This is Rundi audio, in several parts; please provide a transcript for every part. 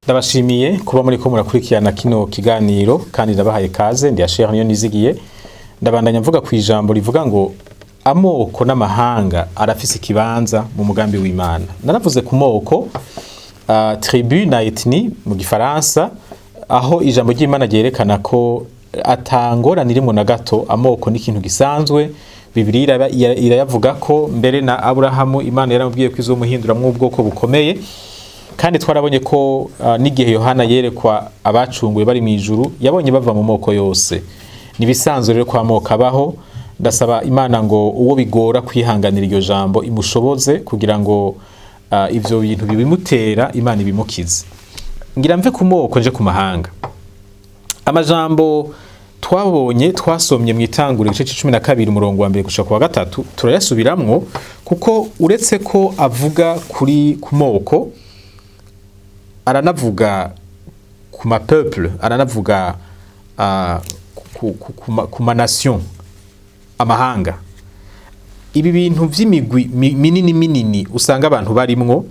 Ndabashimiye kuba muriko murakurikirana kino kiganiro kandi ndabahaye kaze. Ndi Asher niyo nizigiye. Ndabandanya mvuga ku ijambo rivuga ngo amoko n'amahanga arafise ikibanza mu mugambi w'Imana. Naravuze ku moko, tribu na ethnie mu Gifaransa, aho ijambo ry'Imana ryerekana ko atangorane irimwo na gato. Amoko ni ikintu gisanzwe, Bibiliya irayavuga ko mbere na Aburahamu Imana yaramubwiye ko izomuhinduramwo ubwoko bukomeye. Kandi twarabonye ko n'igihe Yohana yerekwa abacunguwe bari mu ijuru, yabonye bava mu moko yose. Nibisanzwe rero ko amoko abaho. Ndasaba Imana ngo uwo bigora kwihanganira iryo jambo imushoboze kugira ngo ivyo bintu bibimutera Imana ibimukize. Ngira mve ku moko nje ku mahanga. Amajambo twabonye, twasomye mu Itanguriro igice 12, umurongo wa mbere gushika ku wa gatatu, turayasubiramwo kuko uretse ko avuga kuri ku moko, aranavuga ku ma peuple, aranavuga ku ma nation, amahanga. Ibi bintu vy'imigwi minini minini usanga abantu barimwo,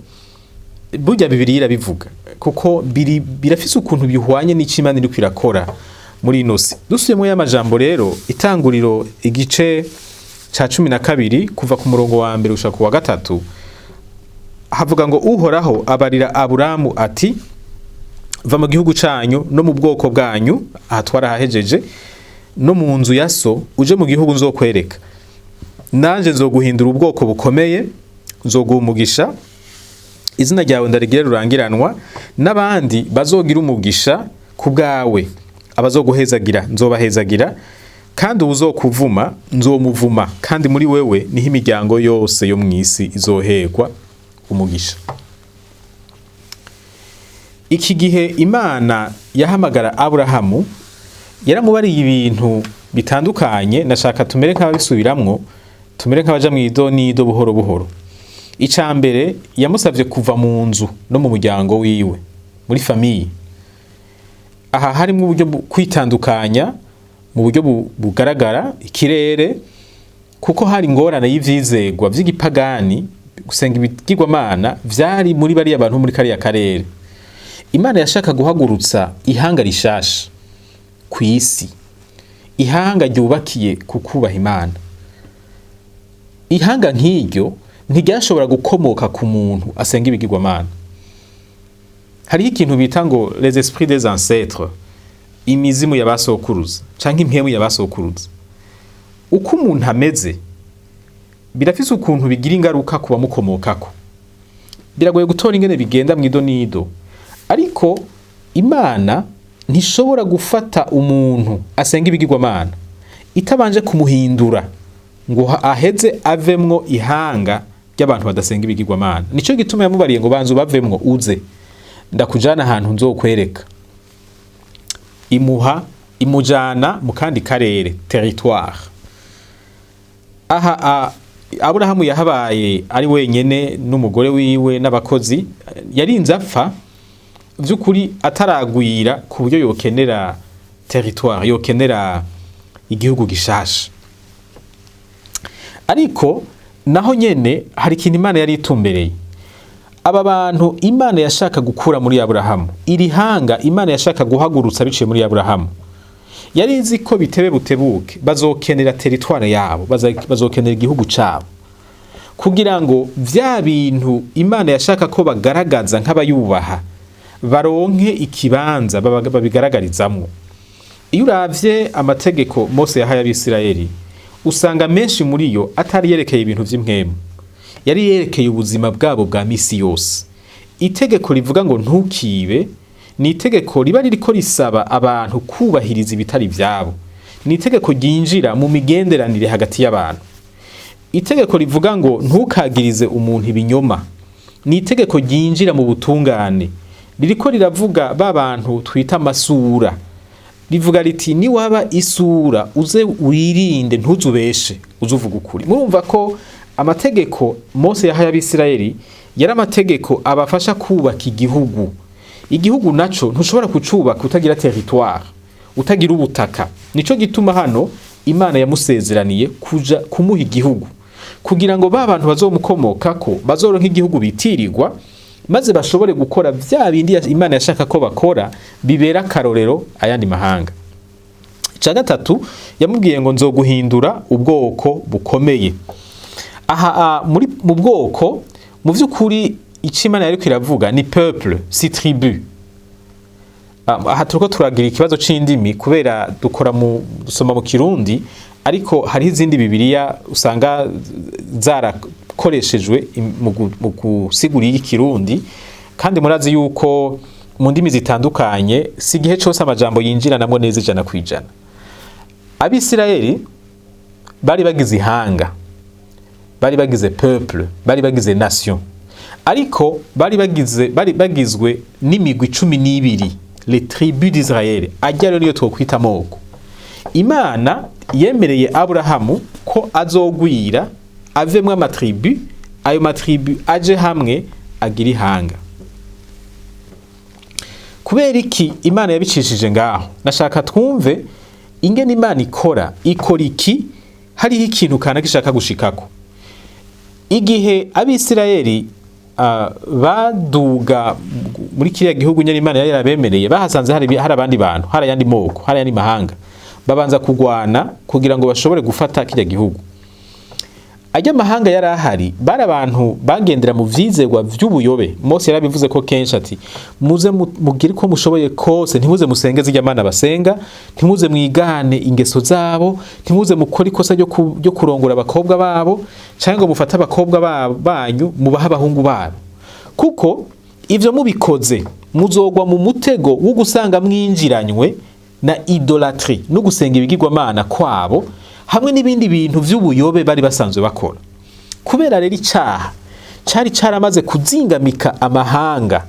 burya Bibiliya irabivuga kuko biri birafise ukuntu bihwanye n'ico Imana iriko irakora muri ino si. Dusubiyemo y'amajambo rero, Itanguriro igice ca 12, kuva ku murongo wa mbere gushika ku wa gatatu, havuga ngo: "Uhoraho abarira Aburamu ati: 'Va mu gihugu canyu no mu bwoko bwanyu,'" aha twarahahejeje, "'no mu nzu ya so, uje mu gihugu nzokwereka. Nanje nzoguhindura ubwoko bukomeye, nzoguha umugisha, izina ryawe ndarigire rurangiranwa, n'abandi bazogira umugisha ku bwawe. Abazoguhezagira nzobahezagira, kandi uwuzokuvuma nzomuvuma, kandi muri wewe niho imiryango yose yo mw'isi izoherwa umugisha.'" Iki gihe Imana yahamagara Aburahamu, yaramubariye ibintu bitandukanye. Nashaka tumere nk'ababisubiramwo, tumere nk'abaja mw'ido n'ido buhoro buhoro. Ica mbere, yamusavye kuva mu nzu no mu muryango wiwe, muri famille. Aha harimwo uburyo kwitandukanya mu buryo bugaragara ikirere, kuko hari ingorane y'ivyizegwa vy'igipagani, gusenga ibigirwamana vyari muri bariya bantu muri kariya karere. Imana yashaka guhagurutsa ihanga rishasha kw'isi, ihanga ryubakiye ku kubaha Imana. Ihanga nk'iryo ntiryashobora gukomoka ku muntu asenga ibigirwamana. Hariho ikintu bita ngo les esprits des ancêtres, imizimu y'abasokuruza canke impwemu y'abasokuruza. Uko umuntu ameze birafise ukuntu bigira ingaruka ku bamukomokako. Biragoye gutora ingene bigenda mw'ido n'ido, ariko Imana ntishobora gufata umuntu asenga ibigirwamana itabanje kumuhindura ngo aheze avemwo ihanga ry'abantu badasenga ibigirwamana. Nico gituma yamubariye ngo: "Banza ubavemwo, uze ndakujana ahantu nzokwereka." Imuha imujana mu kandi karere, territoire. Aha Aburahamu yahabaye ari wenyene n'umugore wiwe n'abakozi. Yarinze apfa vy'ukuri ataragwira ku buryo yokenera territoire, yokenera igihugu gishasha. Ariko naho nyene hari ikintu Imana yari itumbereye. Aba bantu Imana yashaka gukura muri Aburahamu, iri hanga Imana yashaka guhagurutsa biciye muri Aburahamu, yari izi ko bitebe butebuke bazokenera territoire yabo, bazokenera igihugu cabo, kugira ngo vya bintu Imana yashaka ko bagaragaza nk'abayubaha baronke ikibanza babigaragarizamwo. Iyo uravye amategeko Mose yahaye Abisirayeli, usanga menshi muri yo atari yerekeye ibintu vy'impwemu, yari yerekeye ubuzima bwabo bwa misi yose. Itegeko rivuga ngo "ntukibe" ni itegeko riba ririko risaba abantu kubahiriza ibitari vyabo, ni itegeko ryinjira mu migenderanire hagati y'abantu. Itegeko rivuga ngo "ntukagirize umuntu ibinyoma" ni itegeko ryinjira mu butungane, ririko riravuga ba bantu twita amasura. Rivuga riti: "Niwaba isura, uze wirinde, ntuzubeshe, uze uvuga ukuri." Murumva ko amategeko Mose yahaye Abisirayeli yari amategeko abafasha kubaka igihugu. Igihugu naco ntushobora kucubaka utagira territoire, utagira ubutaka. Nico gituma hano Imana yamusezeraniye kuja kumuha igihugu, kugira ngo ba bantu bazomukomokako bazoronka igihugu bitirirwa. Maze bashobore gukora vya bindi Imana yashaka ko bakora, bibera akarorero ayandi mahanga. Icya gatatu, yamubwiye ngo: "Nzoguhindura ubwoko bukomeye." Aha muri mu bwoko, mu by'ukuri icyo Imana yariko iravuga ni peuple, si tribu. Aha turiko turagira ikibazo c'indimi kubera dukora mu dusoma mu Kirundi, ariko hariho izindi Bibiliya usanga zarakoreshejwe mu gusigura ikirundi. Kandi murazi yuko mu ndimi zitandukanye si igihe cose amajambo yinjiranamwo neza 100%. Abisirayeli bari bagize ihanga, bari bagize peuple, bari bagize nation, ariko bari bagizwe n'imigwi 12, les tribus d'Israël. Ajya rero niyo twokwita amoko. Imana yemereye Aburahamu ko azogwira, avemwo amatribu, ayo matribu aje hamwe agira ihanga. Kubera iki Imana yabicishije ngaho? Nashaka twumve ingene Imana ikora. Ikora iki? Hariho ikintu kana gishaka gushikako. Igihe Abisirayeli baduga muri kiriya gihugu nyene Imana yari yarabemereye, bahasanze hari abandi bantu, hari ayandi moko, hari ayandi mahanga. Babanza kugwana kugira ngo bashobore gufata kirya gihugu. Ajya amahanga yari ahari bari abantu bagendera mu vyizerwa vy'ubuyobe. Mose yarabivuze ko kenshi ati: "Muze mugire uko mushoboye kose, ntimuze musenge zirya mana basenga, ntimuze mwigane ingeso zabo, ntimuze mukore ikosa ryo kurongora abakobwa babo, cyangwa ngo mufate abakobwa banyu mubahe abahungu babo, kuko ivyo mubikoze muzogwa mu mutego wo gusanga mwinjiranywe na idolâtrie no gusenga ibigirwamana kwabo, hamwe n'ibindi bintu vy'ubuyobe bari basanzwe bakora." Kubera rero icaha cari caramaze kuzingamika amahanga,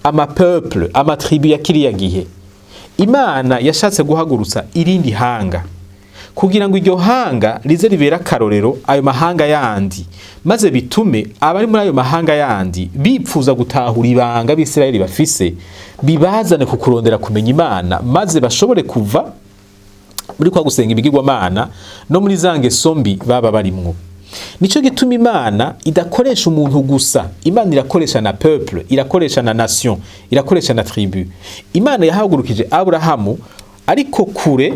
amapeuple, amatribu ya kiriya gihe, Imana yashatse guhagurutsa irindi hanga kugira ngo iryo hanga rize ribere akarorero ayo mahanga yandi, maze bitume abari muri ayo mahanga yandi bipfuza gutahura ibanga Abisirayeli bafise, bibazane ku kurondera kumenya Imana, maze bashobore kuva muri kwa gusenga ibigirwamana no muri za ngeso mbi baba barimwo. Nico gituma Imana idakoresha umuntu gusa. Imana irakoresha na peuple, irakoresha na nation, irakoresha na tribu. Imana yahagurukije Aburahamu, ariko kure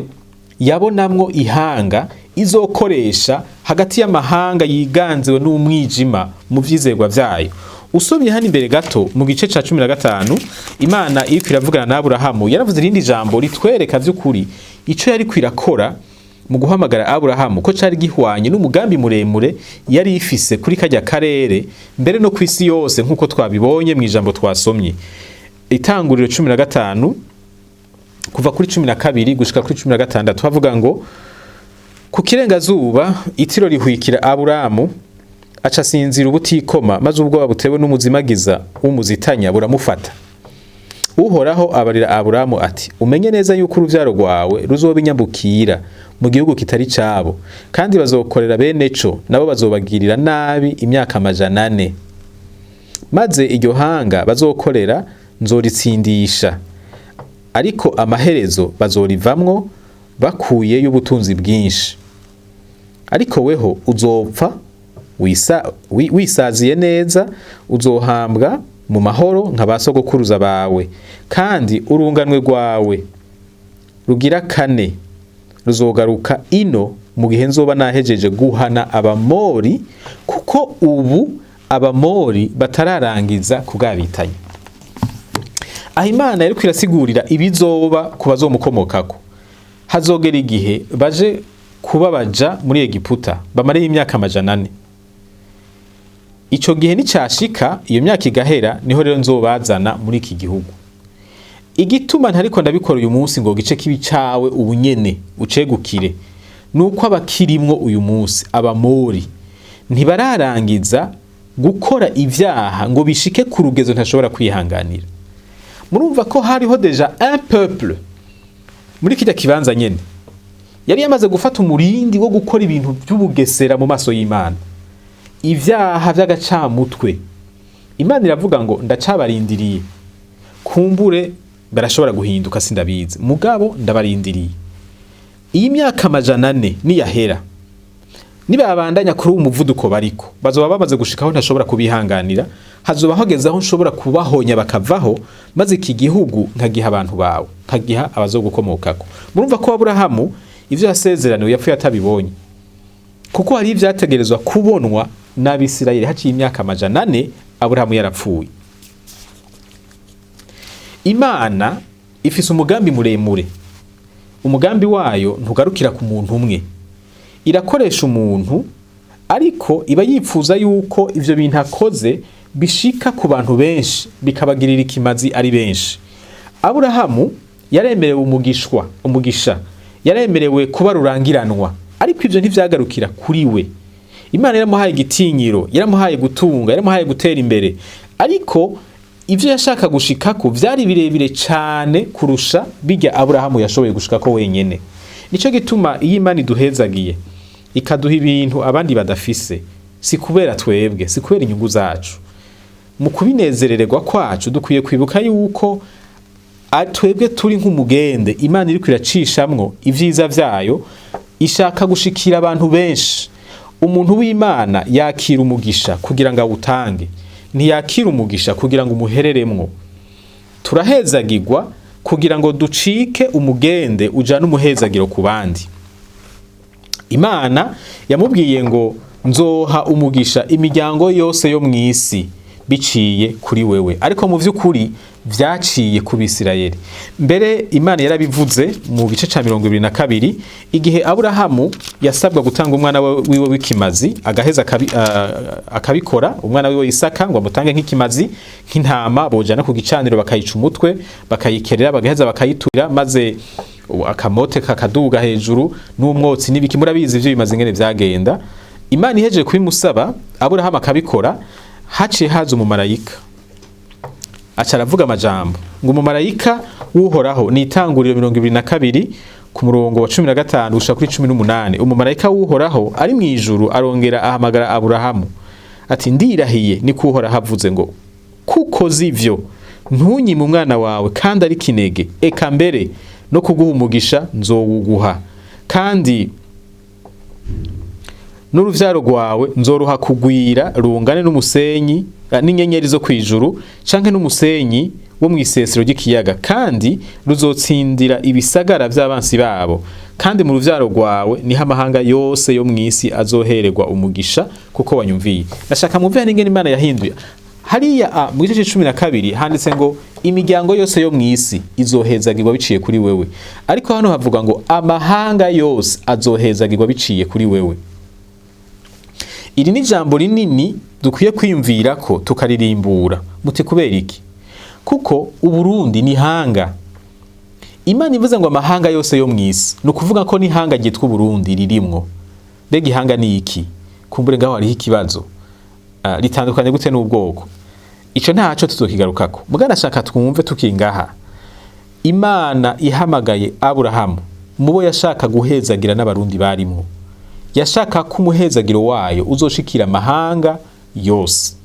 yabonamwo ihanga izokoresha hagati y'amahanga yiganziwe n'umwijima mu vyizerwa vyayo. Usomye hano imbere gato mu gice ca 15, Imana iriko iravugana na Aburahamu, yaravuze irindi jambo ritwereka vy'ukuri ico yariko irakora mu guhamagara Aburahamu, ko cari gihwanye n'umugambi muremure yari ifise kuri kajya karere, mbere no kw'isi yose, nk'uko twabibonye mu ijambo twasomye. Itanguriro 15, kuva kuri 12 gushika kuri 16, havuga ngo: "Ku kirengazuba itiro rihwikira Aburamu, aca asinzira ubutikoma, maze ubwoba butewe n'umuzimagiza w'umuzitanya buramufata. Uhoraho abarira Aburamu ati: 'Umenye neza yuko uruvyaro rwawe ruzoba inyambukira mu gihugu kitari cabo, kandi bazokorera bene co, nabo bazobagirira nabi imyaka 400. Maze iryo hanga bazokorera nzoritsindisha, ariko amaherezo bazorivamwo bakuyeyo ubutunzi bwinshi. Ariko weho uzopfa wisaziye neza, uzohambwa mu mahoro nka ba sogokuruza bawe, kandi urunganwe rwawe rugira kane ruzogaruka ino mu gihe nzoba nahejeje guhana Abamori, kuko ubu Abamori batararangiza kugabitanya.'" Aho Imana yariko irasigurira ibizoba ku bazomukomokako. Hazogera igihe baje kubabaja muri Egiputa, bamareyo imyaka 400. Ico gihe nicashika, iyo myaka igahera, niho rero nzobazana muri iki gihugu. Igituma ntariko ndabikora uyu munsi ngo gice kibi cawe ubunyene ucegukire, nuko abakirimwo uyu munsi, Abamori, ntibararangiza gukora ivyaha ngo bishike ku rugezo ntashobora kwihanganira. Murumva ko hariho déjà un peuple muri kirya kibanza nyene yari yamaze gufata umurindi wo gukora ibintu by'ubugesera mu maso y'Imana, ivyaha vy'agacamutwe. Imana iravuga ngo: "Ndacabarindiriye, kumbure barashobora guhinduka, sindabizi, mugabo ndabarindiriye. Iyi myaka 400 niyahera, nibabandanya kuri uwo muvuduko bariko, bazoba bamaze gushikaho ntashobora kubihanganira." Hazoba hageze aho nshobora kubahonya bakavaho, maze iki gihugu nkagiha abantu bawe, nkagiha abazogukomokako. Murumva ko Aburahamu ivyo yasezeraniwe yapfuye atabibonye, kuko hari ivyategerezwa kubonwa n'Abisirayeli haciye imyaka 400 Aburahamu yarapfuye. Imana ifise umugambi muremure. Umugambi wayo ntugarukira ku muntu umwe. Irakoresha umuntu, ariko iba yipfuza yuko ivyo bintu akoze bishika ku bantu benshi, bikabagirira ikimazi ari benshi. Aburahamu yaremerewe umugisha, yaremerewe kuba rurangiranwa, ariko ivyo ntivyagarukira kuri we. Imana yaramuhaye igitinyiro, yaramuhaye gutunga, yaramuhaye gutera imbere, ariko ivyo yashaka gushikako vyari birebire cane kurusha bijya Aburahamu yashoboye gushikako wenyene. Nico gituma iyo Imana iduhezagiye ikaduha ibintu abandi badafise, si kubera twebwe, si kubera inyungu zacu. Mu kubinezerererwa kwacu dukwiye kwibuka yuko twebwe turi nk'umugende Imana iriko iracishamwo ivyiza vyayo, ishaka gushikira abantu benshi. Umuntu w'Imana yakira umugisha kugira ngo awutange, ntiyakira umugisha kugira ngo umuhereremwo. Turahezagirwa kugira ngo ducike umugende ujana umuhezagiro ku bandi. Imana yamubwiye ngo nzoha umugisha imiryango yose yo mw'isi biciye kuri wewe, ariko mu vy'ukuri vyaciye ku Bisirayeli. Mbere Imana yarabivuze mu gice ca 22, igihe Aburahamu yasabwa gutanga umwana wiwe w'ikimazi, agaheza akabikora, umwana wiwe Isaka ngo amutange nk'ikimazi, nk'intama bojana ku gicaniro bakayica umutwe, bakayikerera, bagaheza bakayiturira, maze akamote kakaduga hejuru n'umwotsi n'ibiki. Murabizi ivyo bimaze ingene vyagenda. Imana ihejeje kubimusaba, Aburahamu akabikora, haciye haza umumarayika aca aravuga amajambo ngo umumarayika w'Uhoraho, ni Itanguriro 22 ku murongo wa 15 gushika kuri 18. Umumarayika w'Uhoraho ari mu ijuru arongera ahamagara Aburahamu ati ndirahiye ni ko Uhoraho avuze ngo kuko zivyo ntunyime umwana wawe kandi ari kinege, eka mbere no kuguha umugisha nzowuguha, kandi n'uruvyaro rwawe nzoruha kugwira rungane n'umusenyi n'inyenyeri zo kwijuru, canke n'umusenyi wo mw'isesero ry'ikiyaga, kandi ruzotsindira ibisagara vy'abansi babo, kandi mu ruvyaro rwawe niho amahanga yose yo mw'isi azohererwa umugisha kuko wanyumviye. Ndashaka mwumve n'ingene Imana yahinduye. Hariya mu gice c'icumi na kabiri handitse ngo imiryango yose yo mw'isi izohezagirwa biciye kuri wewe, ariko hano havuga ngo amahanga yose azohezagirwa biciye kuri wewe. Iri ni jambo rinini dukwiye kwiyumvira ko tukaririmbura. Muti kubera iki? Kuko Uburundi ni hanga. Imana ivuze ngo amahanga yose yo mw'isi, ni ukuvuga ko n'ihanga ryitwa Uburundi ririmwo. Mbega ihanga ni iki? Kumbure ngaho hariho ikibazo. Ritandukanye gute n'ubwoko? Ico ntaco tuzokigarukako. Mugana shaka twumve tukingaha. Imana ihamagaye Aburahamu, mubo yashaka guhezagira n'abarundi barimwo. Yashaka ko umuhezagiro wayo uzoshikira amahanga yose.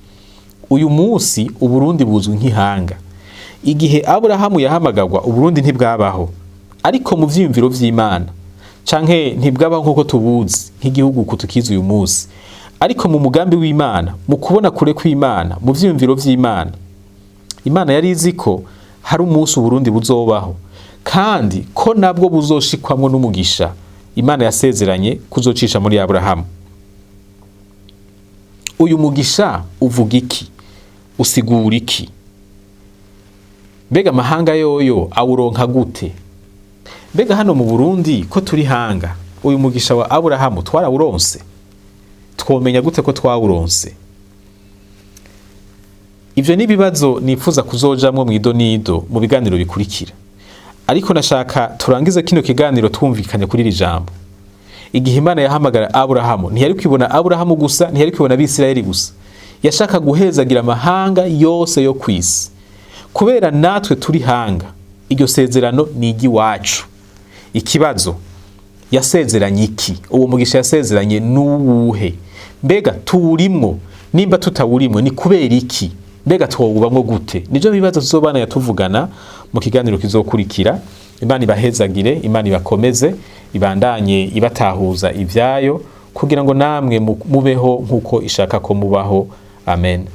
Uyu munsi Uburundi buzwi nk'ihanga. Igihe Aburahamu yahamagagwa Uburundi ntibwabaho, ariko mu vyiyumviro vy'Imana, canke ntibwabaho nkuko tubuzi nk'igihugu kutukiza uyu munsi, ariko mu mugambi w'Imana, mu kubona kure kw'Imana, mu vyiyumviro vy'Imana, Imana yari izi ko hari umunsi Uburundi buzobaho, kandi ko nabwo buzoshikwamwo n'umugisha Imana yasezeranye kuzocisha muri Aburahamu. Uyu mugisha uvuga iki? Usigura iki? Mbega amahanga yoyo awuronka gute? Mbega hano mu Burundi ko turi hanga, uyu mugisha wa Aburahamu twarawuronse? Twomenya gute ko twawuronse? Ivyo ni ibibazo nifuza kuzojamwo mw'idonido mu biganiro bikurikira. Ariko nashaka turangize kino kiganiro twumvikanye kuri iri jambo. Igihe Imana yahamagara Aburahamu, ntiyari kwibona Aburahamu gusa, ntiyari kwibona Abisirayeli gusa. Yashaka guhezagira amahanga yose yo kwisi. Kubera natwe turi hanga, iryo sezerano ni iry'iwacu. Ikibazo, yasezeranye iki? Uwo mugisha yasezeranye n'uwuhe? Mbega tuwurimwo? Nimba tutawurimwo ni kubera iki? Mbega twowubamwo gute? Nivyo bibazo tuzobana yatuvugana mu kiganiro kizokurikira. Imana ibahezagire, Imana ibakomeze, ibandanye ibatahuza ivyayo kugira ngo namwe mubeho nkuko ishaka ko mubaho. Amen.